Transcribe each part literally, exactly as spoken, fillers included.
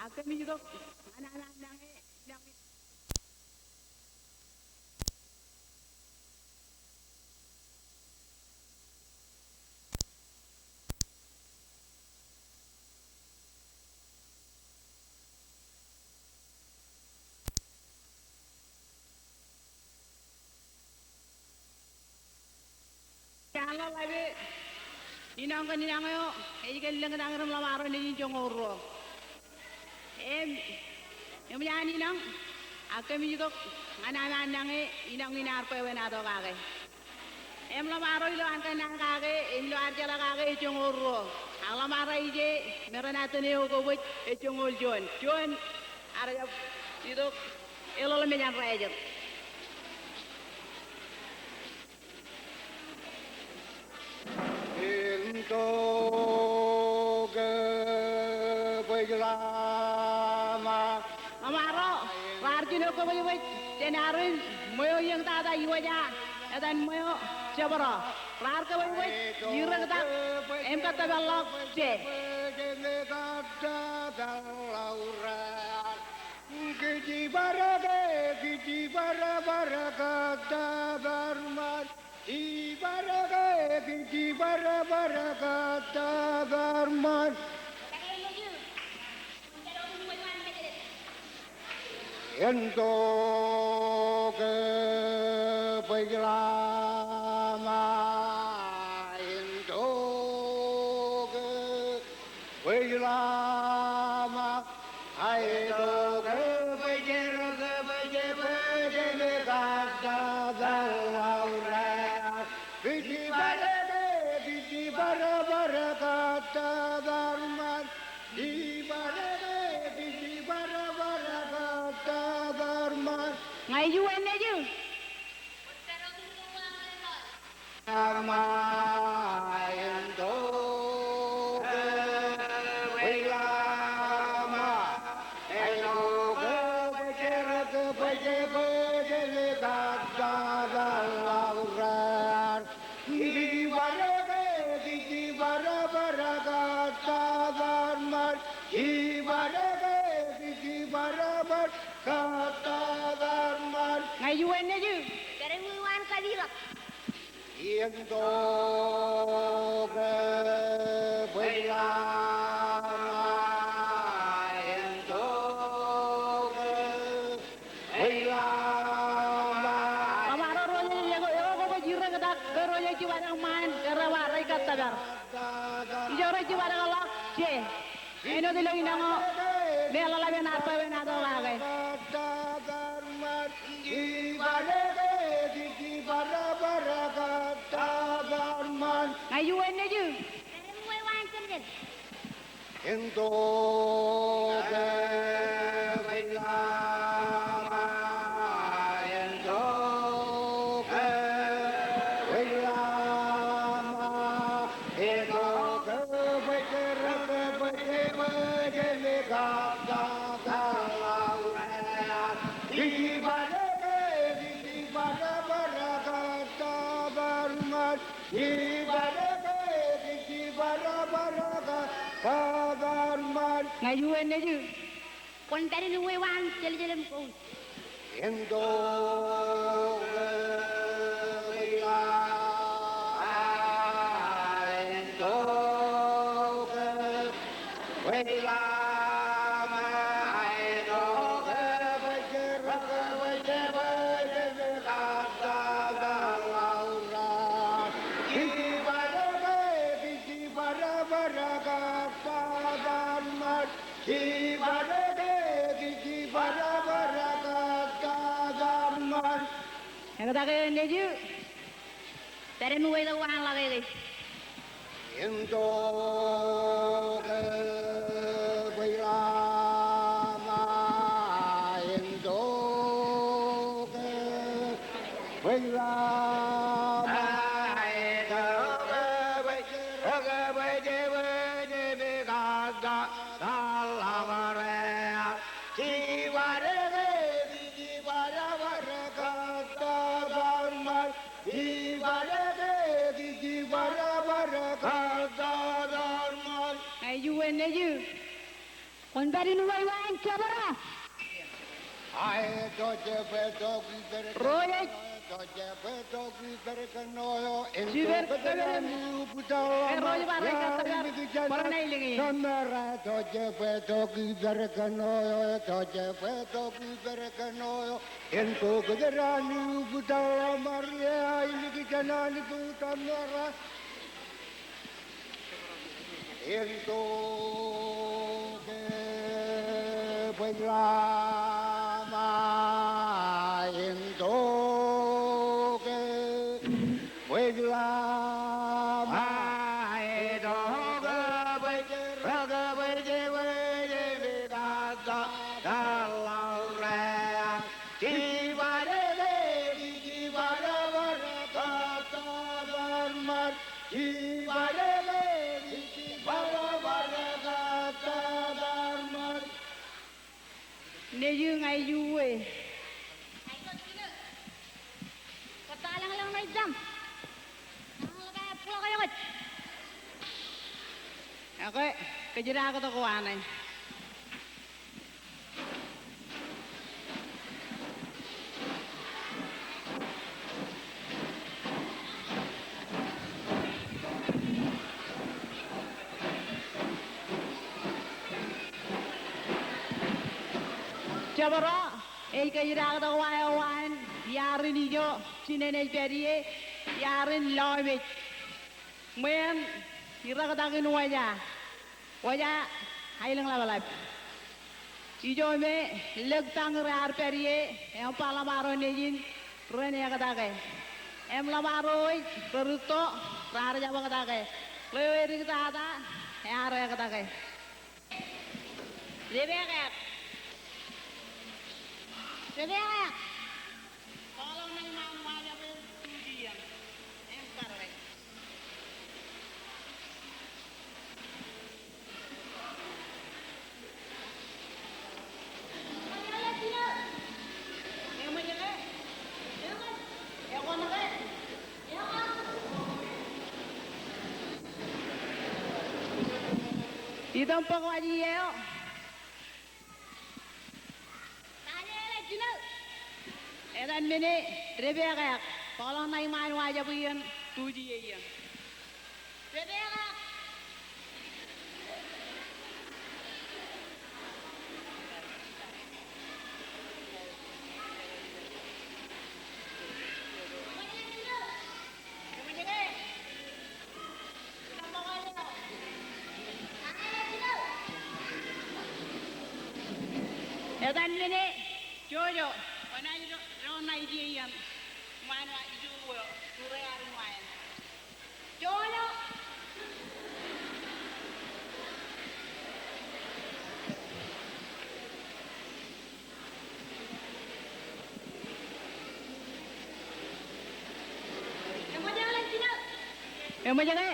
Ak kōmij tok ñan aō ṃaan nañe, nañe. Eḷap aō ḷape, inọñ kōn inañ eo ej kōn lōñtak im ḷōṃaro nejin joñoul ruo. Im, eṃōj an inọñ, ak kōmij tok ñan aō ṃaan nañe, inọñ in ear bwebwenato kake. Im ḷōṃaro ilo an kōnnaan kake, im ilo ad jeḷā kake ej joñoul ruo. Ak ḷōṃaro ije, me ren attōn eo kōbōj, ej joñoul juon. Juon, ear jab itok, eḷoḷ mejān ro ejjab. Āinwōt ke bwe ḷōṃaro raar jino kōbōjbōj jān armej ṃweo iiōñtata iwōj aō etan ṃweo jebdọ. Raar kōbōjbōj iiōñtak im kōttōpar ḷọk je. Kij bar ke, kij bar bar kōttōpar ṃaan. Kij bar ke, kij bar bar kōttōpar ṃaan. Āinwōt ke bwe ḷōṃaro, āinwōt ke bwe ḷōṃaro, āinwōt ke bwe jerọk, bwe je, bwe je me kōttōpar ḷọk raar. Kij bar ke, kij bar bar kōttōpar ṃaan. Kij bar ke, kij bar bar kōttōpar ṃaan. Ña ij uwinneje. Kij bar ke, kij bar bar kōttōpar ṃaan. Kij bar ke, kij bar bar kōttōpar ṃaan. Ña ij uwinneje. Pād im wiwaan kajjitōk. Āinwōt ke bwe ḷōṃaro, āinwōt ke bwe ḷōṃaro. Ḷōṃaro ro rej, ej, ej kōbōj iiōñtak, ke ro rej jipadak ṃaan, ke rej ba rej kōttōpar. Ijo rej jipadak ḷọk je. Āinwōt ilo inọñ eo me eḷap aō ṇa bwebwenato kake. Ña ij uwinneje. Āinwōt ke bwe ḷōṃaro, āinwōt ke bwe ḷōṃaro, āinwōt ke bwe jerọk, bwe je, bwe je me kōttōpar ḷọk raar. Kij bar ke, kij bar bar kōttōpar ṃaan. Kij bar ke, kij bar bar kōttōpar ṃaan. Ña ij uwinneje. Kwōn pād im wiwaan jeljel im kouj. Āinwōt ke bwe ḷōṃaro, āinwōt ke bwe jerọk, bwe je, bwe je me kōttōpar ḷọk raar. Kij bar ke, kij bar bar kōttōpar ṃaan. Kij bar ke, kij bar bar kōttōpar ṃaan. Ektake eo nejū. Pād im witok waan ḷọk eke. Āinwōt ke bwe ḷōṃaro, āinwōt ke bwe ḷōṃaro, āinwōt ke bwe jerọk, bwe je, bwe je me kōttōpar ḷọk raar. Kij bar ke, kij bar bar kōttōpar ṃaan. Kij bar ke, kij bar bar kōttōpar ṃaan. Ña ij uwinneje. Kwōn pād in wāween jabdewōt. Ro ej jiper kōmeḷeḷe. Ej ro ej bar ej kōttar bōro ṇa ilōñ in. Ento ke bwe ḷōṃa, ento ke bwe ḷōṃa, ento ke bwe, ke bwe, ke bwe, ke bwe, Nejū ña ij uwe. Okay, kōjdaak tok ko an e. Jabdewōt ej kōjdaak tok wa eo an iaar in ijo, jinen ej pād ie, iaar in lọmej. Ṃweeṇ, irektakin wōja. Wōja aelōñ ḷapḷap. Ijo me lōk bañ rear pād ie, im ba ḷōṃaro nejin ren ektake. Im ḷōṃaro ej rerūtto raar jab ektake. Ḷeo ej diktata ear ektake. Repekeak. Repekeak. Bōkḷọk ṇe iṃaan wa jab eok tuji iien. Im karre. Itok bōk waj iiō. Etan men e, repekeak. Bōkḷọk ṇe iṃaan wa jab iien, tuji iien. Repekeak. Etan men e, jojo, kwōnaaj doon ṇa ije iien, iṃaan wa ijo uwe, tūrearin wa en. Jojo. Eṃōj ke?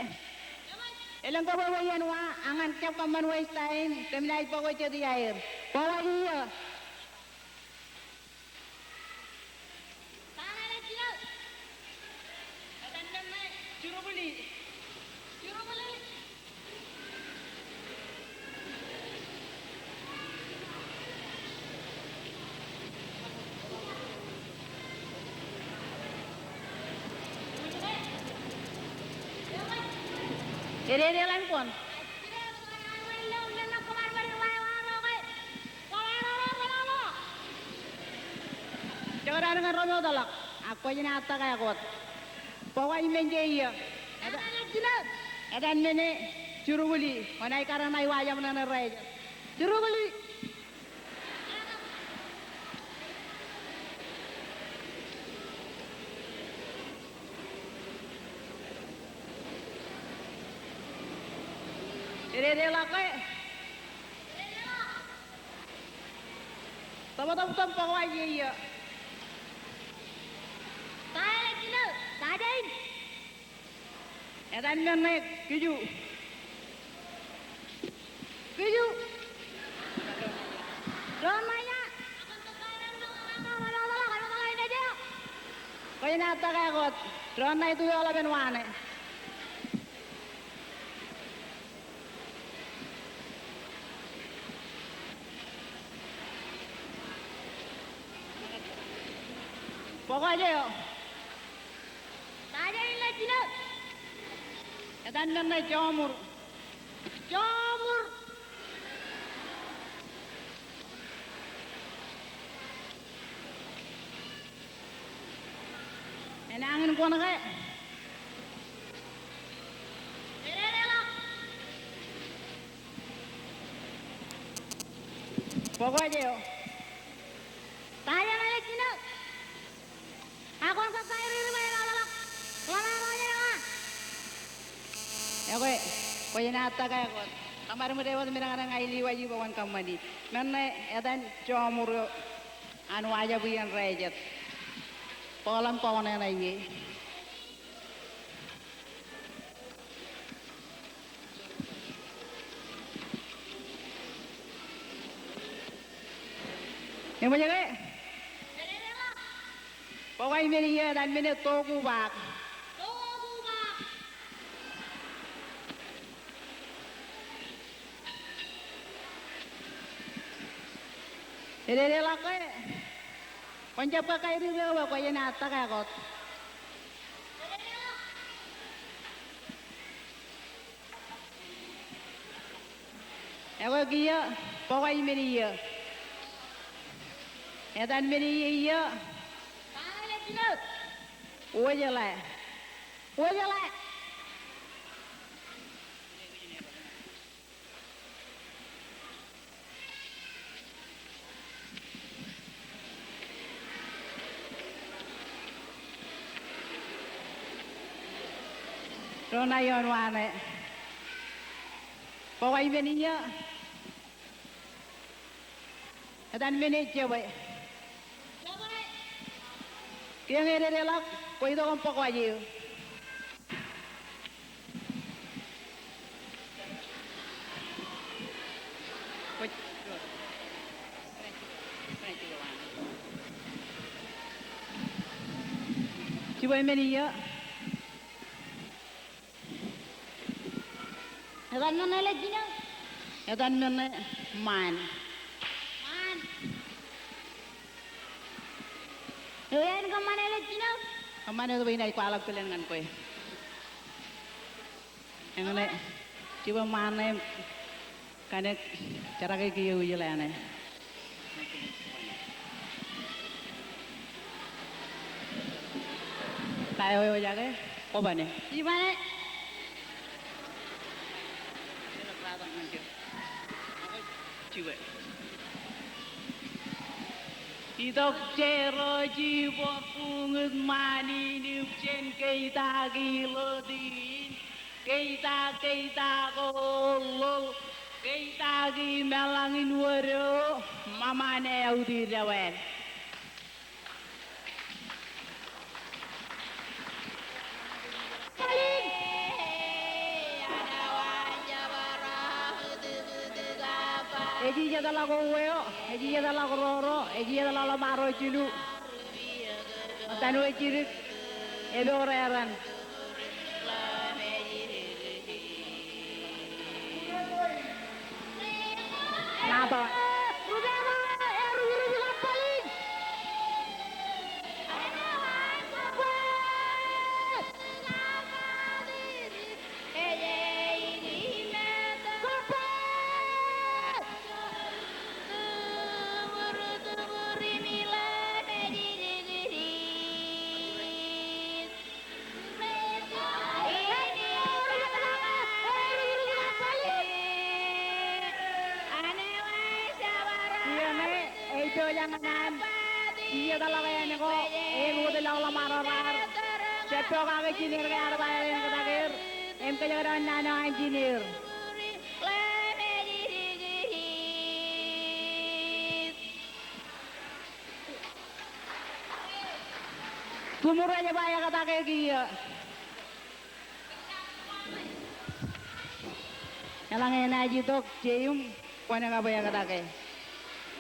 Elōñ kōbwebwe iien wa, ak ñan kab kōṃṃan waste time, kōm naaj bōk wōj jet iaer. Bōk waj iiō. Ededeḷọñ kōn. Jekdọọn ñan ro mootḷọk, ak kwōj naaj tōkeak wōt. Bōk waj men je iiō. Etan men e, Jurubili, kwōnaaj kar ṇa iwa jab ṇe ṇe rej. Jurubili. Ededeḷọk ke? Tōptōp, tōptōp bōk waj iiō. Etan men ṇe, kiju. Kiju. Doon ṇa ia. Kwōj naaj tōkeak wōt. Doon ṇa ituoḷapen wa ṇe. Bōk waj eo. Taja in lajjino. Etan men ṇe Jomur. Jomur. Enañin kwōn ke. Bōk waj eo. Taja ṇe lajjino. Ak kwōn kōkkaeriri bwe eḷapḷọk ḷōṃaro jān eo aṃ. Ekwe, kwōjenaaj take wōt. Kōṃadṃōd eo wōt men kaṇe ña iliwaji bwe kwōn kōṃṃani. Men ṇe etan Jomur eo an Wajabwiin Rejet. Bōkḷọk bwe kwōn eṇ ie. Eṃōj ke? Bōk waj men iiō, etan men eo Tokubak. Ededeḷọk ke? Kwōn jab kōkkaeriri bwe kwōjenaaj take wōt. Ekwe kiiō, bōk waj men iiō. Etan men iiō iiō. Wōjḷā. Wōjḷā. Ro ṇa ioon wa ṇe. Bōk waj men iiō. Etan men eo Jebwe. Kiiō ñe ededeḷọk, kwōj itok im bōk waj eo. Jibwe men iiō. Etan men ṇe lajjino. Etan men ṇe Ṃaan. Ṃaan. Eo āin kōṃṃane lajjino. Kōṃṃane wōt bwe inaaj kwaḷọk kilen ñan kwe. Eñṇe, jibwe Ṃaan ṇe im kanek jerake kiiō wūjḷā ṇe. Ta eo eo jake, kwō bane. Ij bane. Jibwe. Itok jerooj ibor buñūd Ṃaan in ipjen keitaki ḷot in. Keitaki, keitaki ḷoḷ, keitaki meḷañ in wōt eo, ṃaṃan eo utiej dewāāl. Ej ijetḷọk uwe eo, ej ijetḷọk roro, ej ijetḷọk ḷōṃaro jilu. Etan wōt jidik, epoor eran. Iiō ṇe, ej pojak ñan an iiō ḷọk āne ko, en wōtlọk ḷōṃaro raar. Jab pokake jined ke ear ba ear enkōtaker, im kōjekdọọn naan eo an jined. Tumur ej ba ektake kiiō. Eḷaññe enaaj itok, jeiū im kwōn kab ektake.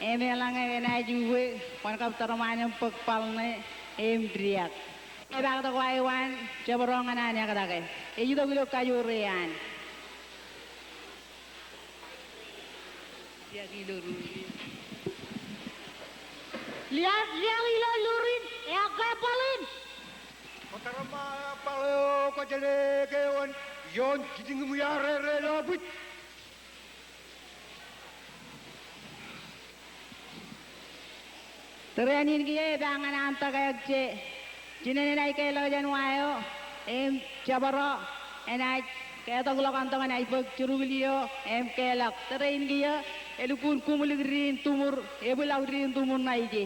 Im eḷaññe enaaj uwe, kwōn kab tōrṃaan im bōk baḷ ṇe im diak. Epaaktok wāween jabdewōt ñan an ektake. Ej itok ilo kajoor eo an. Liak ilo lurin. Liak, liak ilo lurin. Ekkā ebbal in. Kōttar eo ṃae ebbal eo, kōjjeḷā ke ewōr ioon jitōñ im iaar eo rej lọpij. Tōre in kiiō ej ba ñan an tōkeak je, jinen enaaj keḷọk jān wa eo, im jabdewōt enaaj ketok ḷọk an tok enaaj bōk jurukli eo im keḷọk. Tōre in kiiō elukkuun kuṃwilōk dien tumur, ebwilọk dien tumur ṇa ije.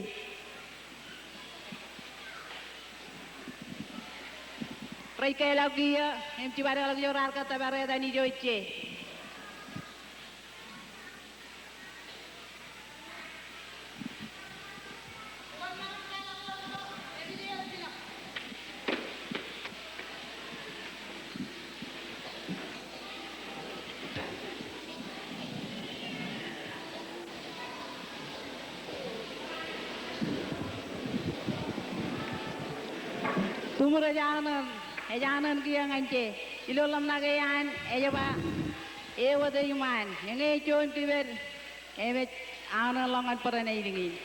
Rej keḷọk kiiō im jibadekḷọk ijo raar kōttōpar etan ijo je. Tumur ej aō ṇōn, ej aō ṇōn kiiō ñan je. Ilo ḷōmṇak eo an ej ba, ewōt ej ṃaan. Eñe ej juon kiped, im ej aō ṇōn ḷọk ñan bōran aelōñ in.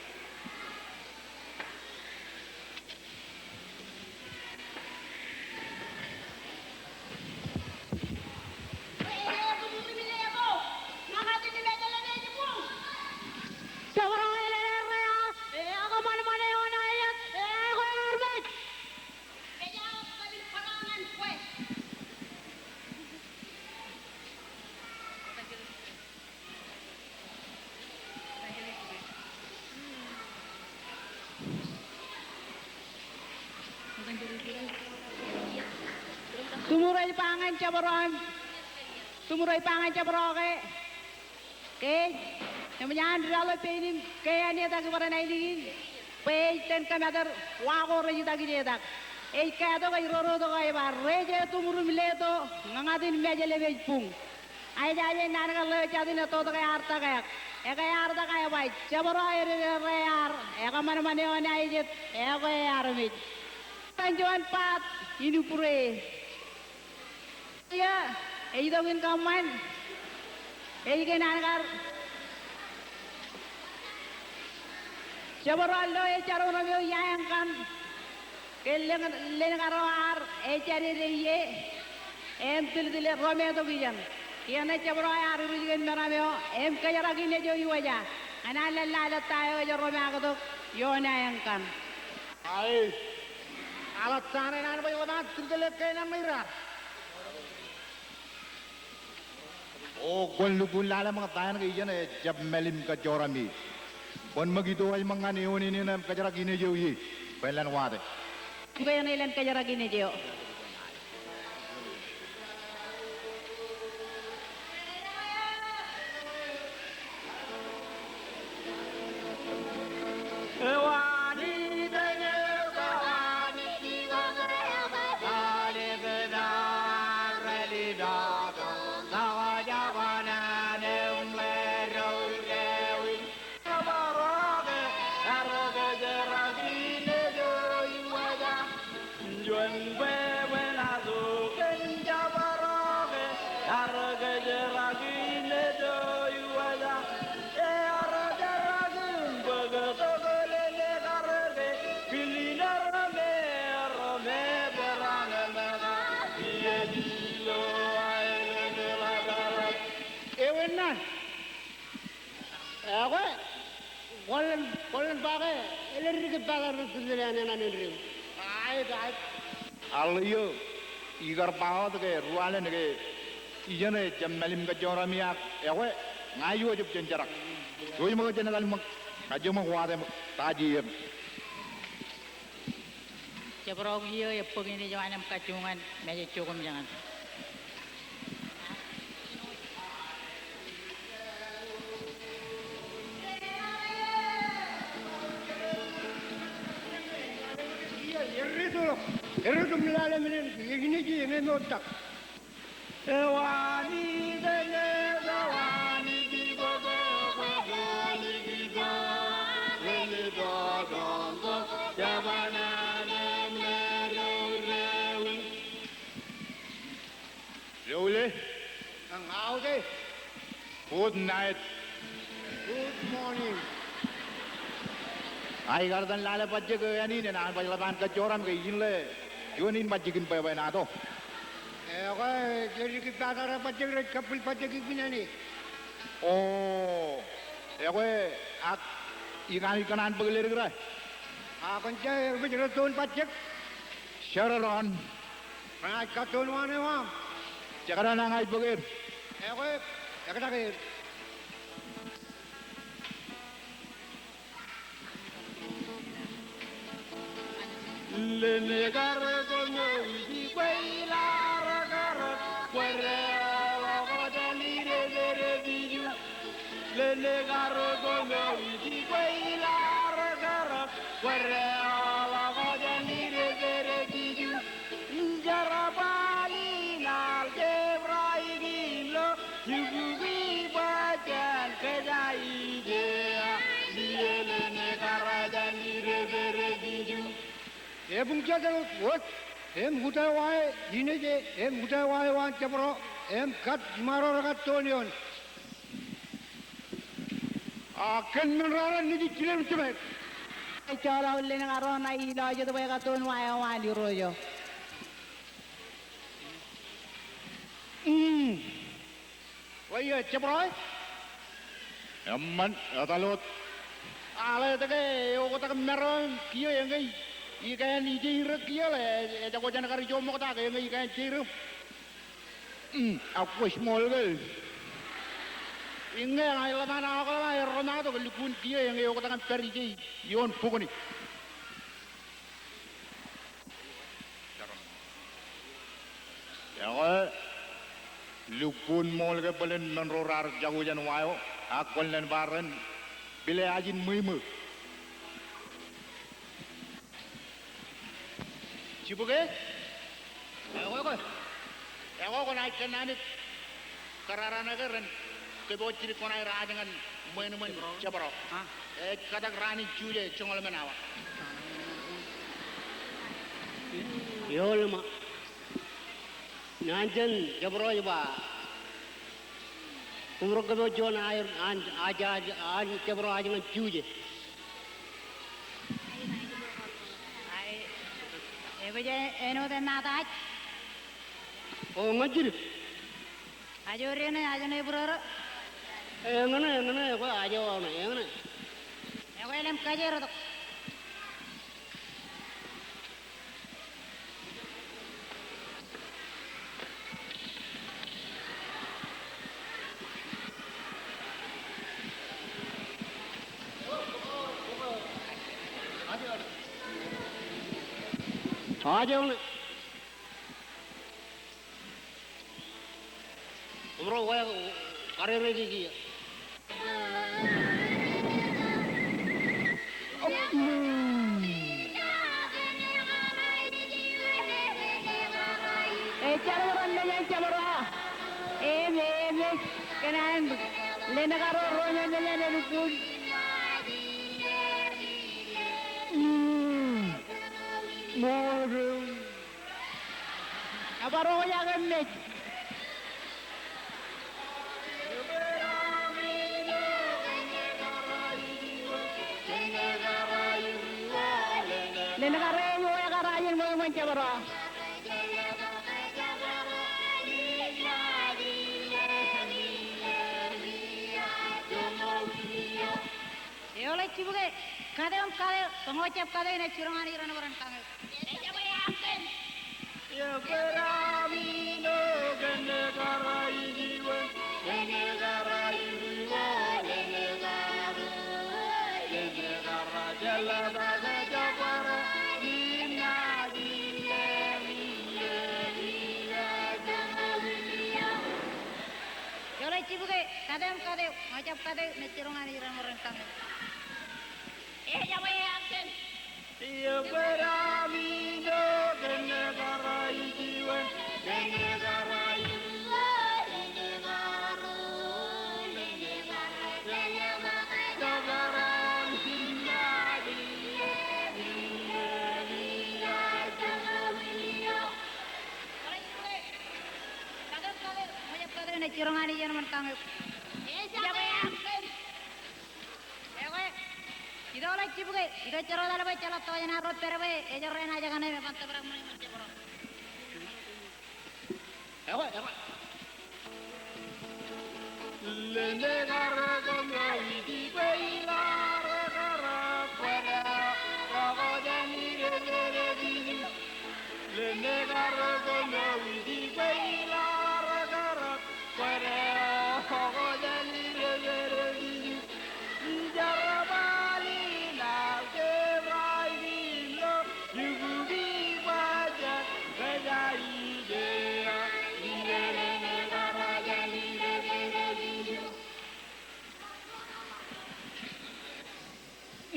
Tumur ej ba ñan jabdewōt, tumur ej ba ñan jabdewōt ke, ke, eṃōj an deḷọñ pein im ke enaaj etak bōran aelōñ in, bwe ej itōn kōmatōr wa ko rej itak ijetak. Ej katok ej roro tok ej ba, rej je tumur im leto, ñañat in Mājlep ej buñ. Ij jaje naan kar ḷeo jatū in etto tok ear tōkeak. Ekwe ear tōkeak ej ba, jabdewōt edede rear, ekōṃanṃan eo an ej jet, ekwe armej. Kōn juon part in Ibru. Iiō, ej itok in kōṃṃan, ej ke naan kar. Jabdewōt lo ej jar oṇōm eo iaaeñ kaṇ. Ke len, len kar eo ear ejjadede ie, im tiltil ro me tok ijeṇ. Kiiō ṇe jabdewōt ear iruj kōn meram eo, im kōjrak in ejo iwōja. Ñan an lōḷḷāḷọk ta eo ej ro me ak tok ioon aeñ kaṇ. Ae, aḷap ta ṇe naan bwe ḷōmṇak tilkele ke enañin raar. O kwōn lukkuun lale ṃōk ta eṇ ke ijeṇ ejjab mālim kajjoor ami. Kwōn ṃōk ito ej ṃōk ñan eoon in im kōjrak in ejo ie. Bwe en lale wate. Bwe en lale kōjrak in ejo. Juon bwebwenato kōn jabdewōt ke ear kōjrak in ejo iwōja. Ear jerak im bōk tokōl eo ear ke kilin ro me, ro me peran eo me ka. Iiō ilo aelōñ eo ḷapḷap. Ewi naan. Ekwe, kwōn, kwōn ba ke, elōñ dik bōtaab ri tūtūl eo an eṇ an dik. Aet, aet. Aḷ iiō, ikar ba wōt ke ruwalen ke ijeṇ ejjab mālim kajjoor ami ak, ekwe, ña ij wōj jab jerak. Jouj ṃōk jenatal ṃōk, kajjioñ ṃōk wate ṃōk, ta ej iien. Jabdewōt iiō ebbōk in ej wānōm kajjoñan, mejejjoñan. Erreo, erreo im lale men eṇ, eñin ej, eñin ej ṃoottak. Doule. Ña ij ke. Good night. Good morning. Aō, ikar etan lale bajjek eo ānin enañin baj ḷap an kōjjoram ke ijin ḷe juon in bajjek in bwebwenato. Ekwe, ej dik ippātare bajjek rej kōbwil bajjek ippān āne. O, ekwe, ak ikōṇaan bōk ledik ro? Ak kōn je erbij rettoon bajjek? Jar doon. Renaaj kattoon wāween eo aṃ. Jekdọọn ña ij bōk er. Ekwe, ektak er. Len kar koṃ ij kwe ilaḷ kar, kwōj ḷọk jān idebedebiju. Len kar koṃ ij kwe ilaḷ kar, kwōj ḷọk jān idebedebiju. Jerbal in aḷ jebra in ilo jibukwi bajjek kōj aō ije, ij len kar jān idebedebiju. Ebuñ jetal wōt im utiej wa e ineje im utiej wa e waan jebro im kat iṃaroñ rekattoon eoon. A kōn men ro raar nejid jilen jipañ. Ejjeḷọk len kar eo ṇa ilo jet bwe ekattoon wa e waan irooj eo. Mm. Bwe iiō, jebro e? Eṃṃan, etal wōt. Aḷ etke eoktak maro im kiiō eñe ikāān ije irōk kiiō ḷe, ejako jān kar ijo ṃokta ke eñe ikāān jeirōk. Mm, ak kwōj ṃool ke. Iññā ña ij ḷap an aokḷọk aer roñoul tok lukkuun kiiō eñe eoktak im pād ije ioon bukuni. Ekwe, lukkuun ṃool ke bōlen men ro raar jako jān wa eo, ak kwōn len ba ren bile ajin ṃweiṃwe. Jibukwi? Ekwe, ekwe. Ekwe kwōnaaj kōnnaan kōrā raṇ eo ke ren kōpooj jidik kwōnaaj raaj ñan ṃweo ṃōn jebro. Ej katak raan in Juje joñoul emān awa. Ioon ḷōṃa. Naan jān jebro ej ba, koṃro kōpooj juon an, an, an jebro ajri ñan Juje. Ae, ebōj āinwōt enaaj? O, ñan jidik. Ajo dene, ajo ne bwidọọrọ? Eñṇe, eñṇe, ekwe ajo aoṇe, eñṇe. Ekwe lem kajeer tok. Ajo eoṇe. Koṃro wōr karere ej kiiō. Ej jar bōran mejān jebro. Im, im, im, kōn an len kar ro ro mejān elukkuun. Mm. Ṃool. Ebar roñjake mej. Len kar eo ej kar ajin ṃweo ṃōn jebro. Eoḷe jibukwi, katewe im katewe, bwe ñe kwō jab katewe inaaj jiroñ Anij ren bwe ren kañ eok. Eoḷe jibukwi, katewe im katewe, ñe kwō jab katewe, inaaj jiroñ Anij ren bwe ren kañ eok. Katewe, katewe, ñe kwō jab katewe, inaaj jiroñ Anij ren bwe ren kañ eok. Ejjab eañ kōn. Ekwe, Itok ḷọk jibukwe, itok jerọtal bwe ejjeḷọk tokjān ad ro pād bwe ejorrāān ajak ṇe im eban tōprak ṃweo ṃōn jebro. Ekwe, ekwe.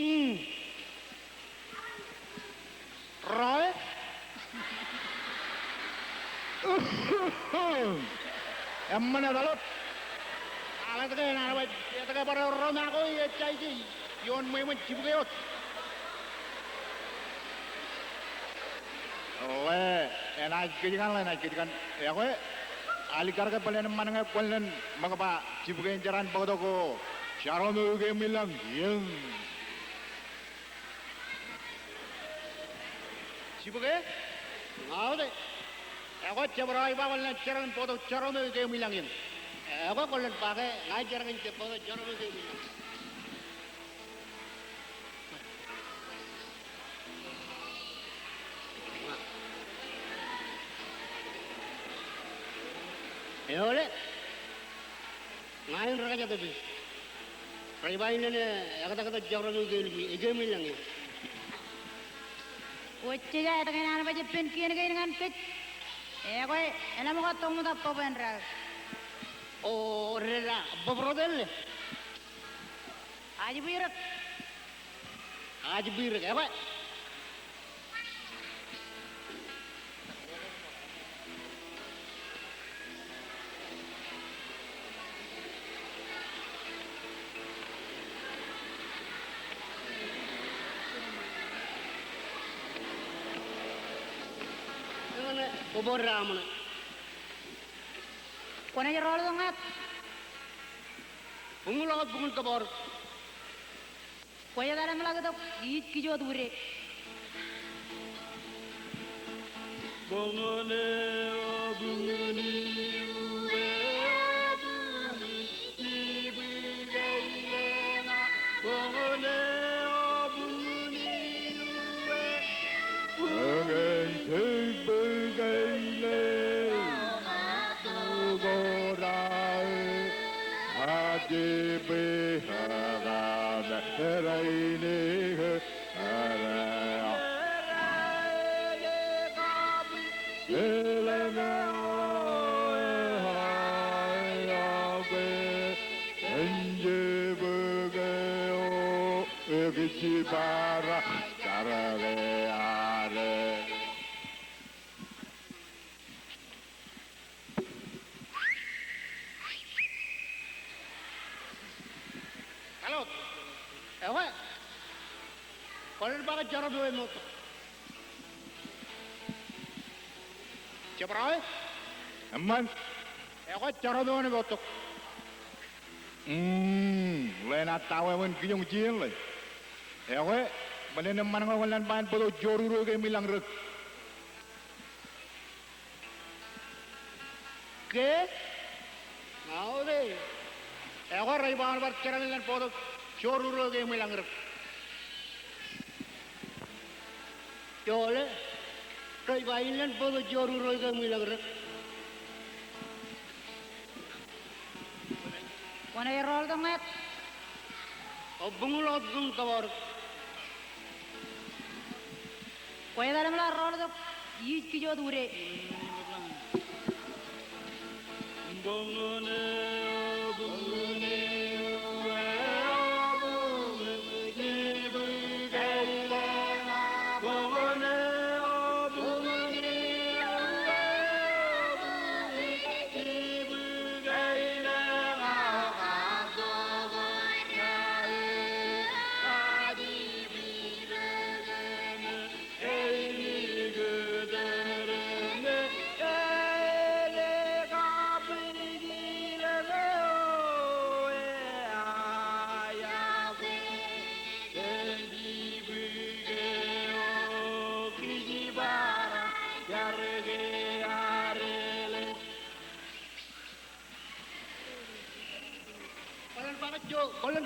Mm. Roe? Eṃṃan etal wōt. Al etke enaaj bar, etke bar erro ṃae ko ej jaje ioon ṃweo ṃōn jibukwe wōt. Ḷe, enaaj kōjkan, ḷe enaaj kōjkan. Ekwe, alikkar ke bōlen eṃṃan ñe kwōlen ṃōk ba jibukwe en jeran bōktok ko jarom eo ikeemwin lañ. Ien. Jibukwe? Ña wōt e. Ekwe jebro eo ij ba kwōlen jeran bōktok jarom eo ikeemwin lañ ien. Ekwe kwōlen ba ke ña ij jeran bōktok jarom eo ikeemwin lañ. Eole. Ña in rekajatōk e. Rej ba indeeo ektaktak jarom eo ikeemwin lañ e. Wōjjej, etke enaaj baj ippān kien kein ñan kōj? Ekwe, eḷap ṃōk tok ṃōttan bōb āindein. O, rej bōb rot āinle? Ajbwirōk. Ajbwirōk, ekwe. Eñṇe, bōb eo raṃṇe. Kwōnaaj rọọltok ñāāt. Buñuḷọk bukun kōbọọr. Kwe etal im ḷak itok, ij kijoot wūde. Etal wōt. Ekwe. Kwōlen ba ke jarom eo emottok. Jebro e? Eṃṃan. Ekwe jarom eo emottok. Mm, ḷe enaaj ta wāween kijoñ jien ḷe. Ekwe, bōlen eṃṃan ñe kwōlen ba en bōktok jorur eo ikeemwin lañ rōk. Ke? Ña wōt e. Ekwe rej ba en bar jeran ḷein bōktok jorur eo ikeemwin lañ rōk. Eole, rej ba in ḷein bōktok jorur eo ikeemwin lañ rōk. Kwōnaaj rọọltok ñāāt. O buñuḷọk bukun kōbọọr. Kwe etal im ḷak rọọltok, ij kijoot wūde.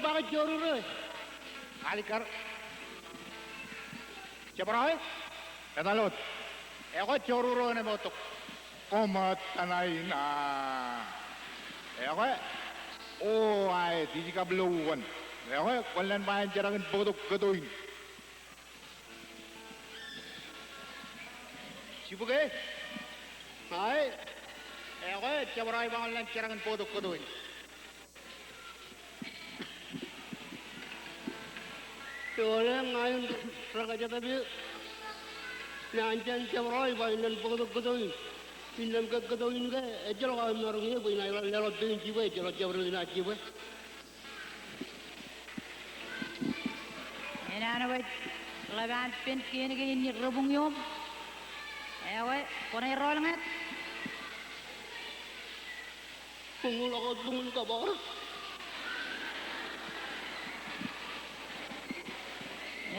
Bwe ke jorur eo. Alikkar. Jabdewōt. Etal wōt. Ekwe jorur eo enaaj bōktok. Koṃ etan aō in a. Ekwe. O aet, ij kab lo uwōn. Ekwe, kwōn lale ba en jerkakpetok kōto in. Jibukwi. Ae. Ekwe, jabdewōt eo ej ba kwōn lale jerkakpetok kōto in. Eole ña in Rekajetōb eo. Ña in jān jabdewōt eo ej ba in lale bōktok kōto in. Innām ke kōto in ke ejjeḷọk aō maroñ ie bwe inaaj leḷọk pein jibwe, ejjeḷọk jabdewōt in aō jibwe. Enana wōj, ḷap an pen kein kein in rej buñ iuṃ. Ewe, kwōnaaj rool ñāāt. Buñuḷ, ak buñuḷ kōpoor.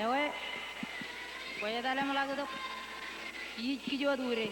Ewe, kwōj etal im ḷak itok. Ij kij wōt ude.